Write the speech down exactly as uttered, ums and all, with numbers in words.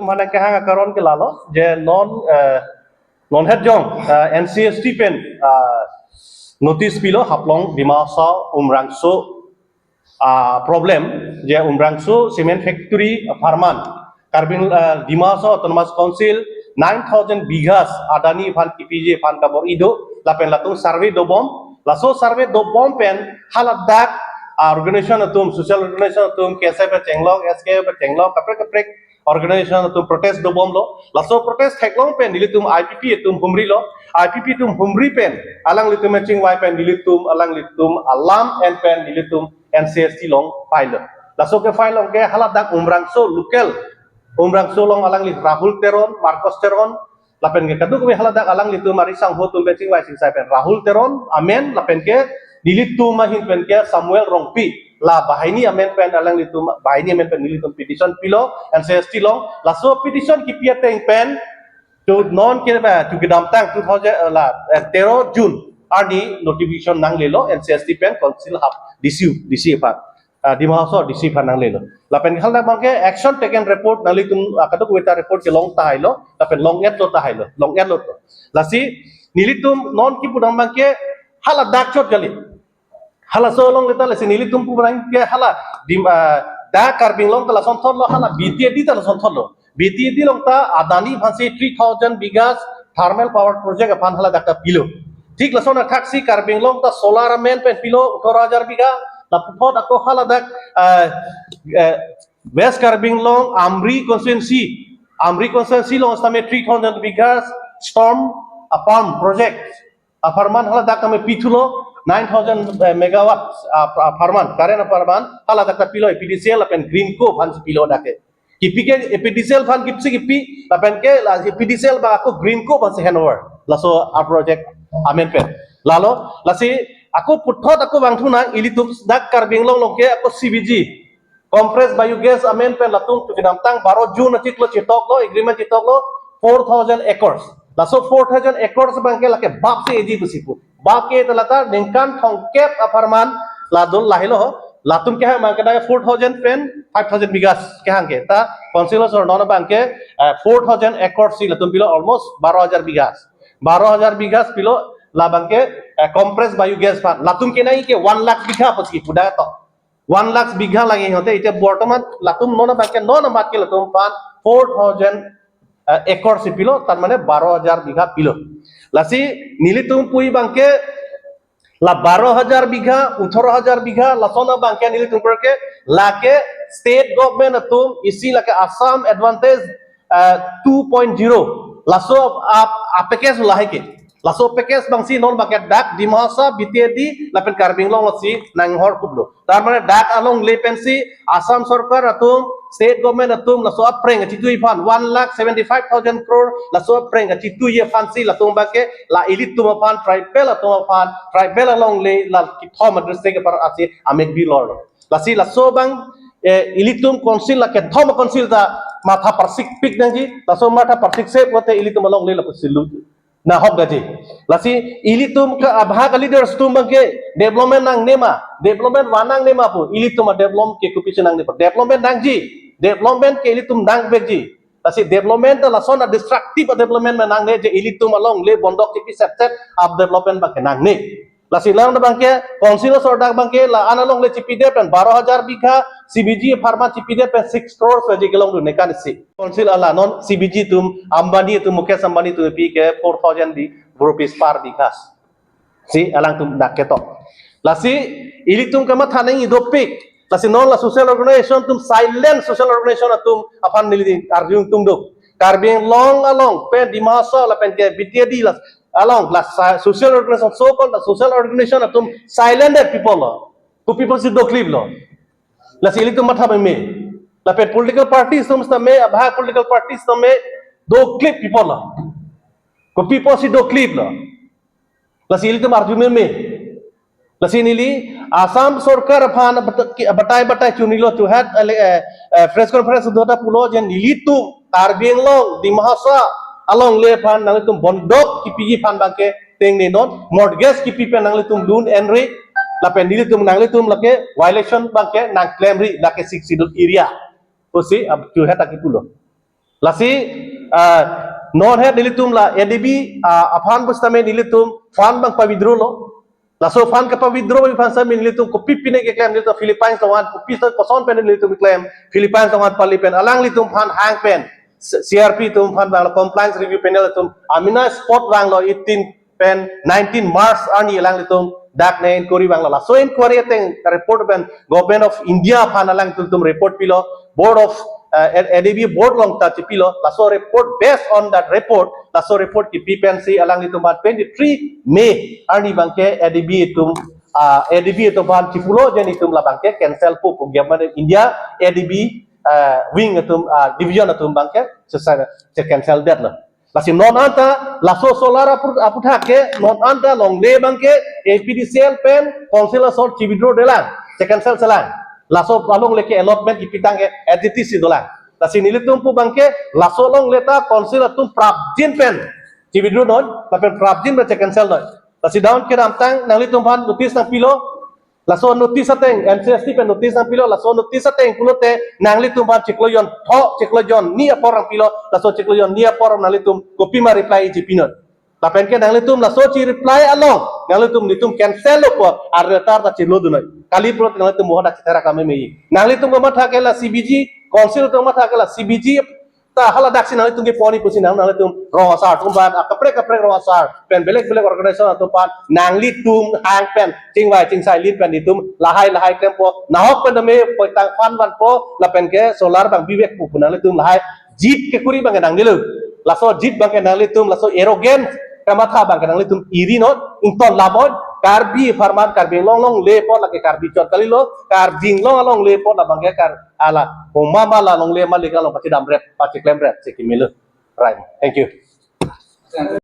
Mane kehang akaron ke lalo, je non, eh, non het jong, eh, N C S T pen, eh, notice pilo Haflong Dima Hasao Umrangso, ah, problem, je Umrangso Cement Factory apharman Karbi, eh, Dima Hasao Autonomous Council nine thousand bighas Adani aphan kipiji aphan kabor-i do, lapen latum survey dobom, laso survey dobom pen haladak, ah, organization atum, social organization atum, K S A P chenglok, S K F chenglok, kaprek kaprek organization atum protest dobomlo. Laso protest theklong pen nelitum I P P atum humrilo. I P P atum humri pen alanglitum chingvai pen nelitum, alanglitum alam en pen nelitum N C S T along file lo. Laso ke file along ke haladak Umrangso local, Umrangso along alangli Rahul Teron, Marcos Teron, lapen ke kadokave haladak alanglitum ari sangho atum pen chingvai chingsai pen Rahul Teron amen, lapen ke nelitum ahin pen ke Samuel Rongpi, la banghini amen pen alanglitum, banghini amen pen nelitum petition pilo N C S T along. Laso petition kipi ateng pen to non ke ba to kedamtang two thousand, eh, la, eh, tero June arni notification nanglelo N C S T pen council hap D C, D C aphan, ah, Dima Hasao D C aphan nanglelo. Lapen haladak abangke action taken report nanglitum, ah, kadokave ta report kelong tahailo, lapen long-etlo tahailo, long-etlo to. Lasi nelitum non kipu abangke haladak chot kali. Halaso along le ta lasi nelitum pu abangke hala Dim, ah, dak Karbi Anglong ta lasonthotlo, hala B T A D ta lasonthotlo. B T A D along ta Adani aphansi three thousand bighas thermal power project aphan haladak ta pilo. Thik lason athaksi Karbi Anglong ta solar amen pen pilo othoro hajar bigha, laputhot ako haladak, ah, eh, West Karbi Anglong Amri constituency, Amri constituency along sitame three thousand bighas storm, ah, pump project apharman haladak tame pithulo nine thousand, eh, megawatts, ah, apharman, current apharman haladak ta pilo A P D C L lapen Greenko aphansi pilo dak ke. Kipi ke A P D C L aphan kipisi kipi, lapen ke la A P D C L abang ako Greenko aphansi handover. Laso a project amen pen. Lalo, lasi ako puthot ako vangthu nang, ilitum dak Karbi Anglong along ke ako C B G, compressed biogas amen pen latum to kedamtang baro June achiklo chetoklo, agreement chetoklo, four thousand acres. Laso four thousand acres abangke lake bapsi eji pusi pu. Bap ke ta la ta ningkan thomkep apharman la dolo, lahelo ho. Latum kehang abangke dak four thousand pen five thousand bighas kehang ke. Ta council asor non abangke, eh, four thousand acres si latum pilo, almost baro hajar bighas. Baro hajar bighas pilo labangke, eh, compressed biogas aphan. Latum kenai ke one lakh bigha pusi pu dak to. One lakh bigha lagi hote, ite bortoman latum non abangke non amat ke latum aphan four thousand, eh, acres si pilo, tar mane baro hajar bigha pilo. Lasi nelitum pu abangke la baro hajar bigha, othoro hajar bigha, lason abangke nelitum pu ke lake state government atum isi lake Assam Advantage, eh, two point zero. Laso a, a package lahai ke. Laso package abangsi non abangke dak Dima Hasao, B T A D, lapen Karbi Anglong lasi nanghor kuplo. Tar mane dak alongle pensi Assam sorkar atum, state government atum laso aphreng kachitui aphan one lakh seventy five thousand crore, laso aphreng kachitui aphansi latum abangke la ilitum aphan, tribal atum aphan, tribal alongle la kethom a district apar asi amek bilor. Lasi laso abang, eh, ilitum council la kethom council ta matha parsik pik nangji, laso matha parsik sep kote ilitum alongle lapusi lut nahok daji. Lasi ilitum ke abha ke leaders atum abangke development nangne ma, development vannangne ma pu, ilitum a development ke kopisi nangne pu. Development nangji, development ke ilitum nangvekji. Lasi development ta lason a destructive a development ma nangne, je ilitum alongle bondok chipi sepset a development abangke nangne. Lasi lang abangke council asor dak abangke la-an alongle chipidet pen baro hajar bigha, C B G apharman chipidet pen six crores aji kelong dun ningkan isi. Council ala non C B G atum, Ambani atum, Mukesh Ambani atum pi ke four thousand di rupees per bigha. Si alangtum dak ketok. Lasi ilitum kamatha nangji dopik. Lasi non la social organization atum, silent social organization atum aphan neli arjudun tum do. Karbi Anglong along pen Dima Hasao lapen ke B T A D la along la sa-, social organization, so called social organization atum silent people lo. Kopi pusi dokliplo. Lasi ilitum matha meme. Lapen political parties atum sitame, abha political parties sitame doklip people lo. Kopi pusi dokliplo. Lasi ilitum arju meme. Lasi neli Assam sorkar aphan bat-, ki-, batai batai chunilo tuhat ale, eh, eh, press conference do ta pulo je nelitum Karbi Anglong, Dima Hasao alongle aphan nanglitum bondok kipiji aphan abangke tengne non, mortgage kipi pen nanglitum loan enri, lapen nelitum nanglitum lake violation abangke nangklemri lake Sixth Schedule area pusi ab tuhat aki pulo. Lasi, ah, non het nelitum la A D B, ah, aphan pusitame nelitum fund abang pa-withdraw lo. Laso fund kapa-withdraw aphan sitame nelitum kopi pine keklem, nelitum Philippines along an, kopi so koson pen nelitum keklem, Philippines along an pali pen, alanglitum aphan hang pen, C-, C R P atum aphan vanglo, compliance review panel atum, amina spot vanglo eighteen pen nineteen March arni alanglitum dak ne inquiry vanglo. Laso inquiry ateng report pen Government of India aphan alangtum report pilo, Board of, uh, A D B board along ta chipilo. Laso report, based on that report, laso report kipi pensi alanglitum aphan twenty-three May arni abangke A D B atum, uh, A D B atum aphan chipulo je nelitum labangke cancel po pu Government of India A D B, uh, wing atum, uh, division atum abangke che-, che-cancel detlo. Lasi non anta laso solar apu-, aputhak ke, non anta longle abangke A P D C L pen council asor chi-withdraw detlang, che-cancel selang. Laso alongle ke allotment kipi tangke as it is si dolang. Lasi nelitum pu abangke laso alongle ta council atum prapjin pen chi-withdraw non, lapen prapjin pen che-cancel non. Lasi down kedamtang nanglitum aphan notice nangpilo, laso notice ateng, M C S T pen notice nangpilo, laso notice ateng pulote nanglitum aphan chiklo jon tho, chiklo jon ni apor nangpilo, laso chiklo jon ni apor nanglitum kopima reply iji pinon. Lapen ke nanglitum laso chi-reply along nanglitum nelitum cancel lo pu arretar ta chilo dunoi. Kali pulote nanglitum mohon dak chitherak kami mei. Nanglitum kamatha ke la C B G, council atum kamatha ke la C B G, ta hala daksi nanglitum kepon-i pusi nang, nanglitum rong asar atum aphan, akaprek kaprek rong asar pen belek belek organization atum aphan nanglitum hang pen chingvai chingsai lin pen nelitum lahai lahai klempo, nahok pen tame poitang fund vanpo, lapen ke solar abang bivek pu pu nanglitum lahai jit kekuri abangke nangnelo. Laso jit abangke nanglitum, laso arrogance kamatha abangke nanglitum iri non, ington lamon, Karbi apharman, Karbi Anglong alongle apot lake Karbi chot kalilo, Karbi Anglong alongle apot labangke Kar-, ala, komat ma la longle ma lika long pachidam ret, pachiklem ret, si kimilo. Right. Thank you.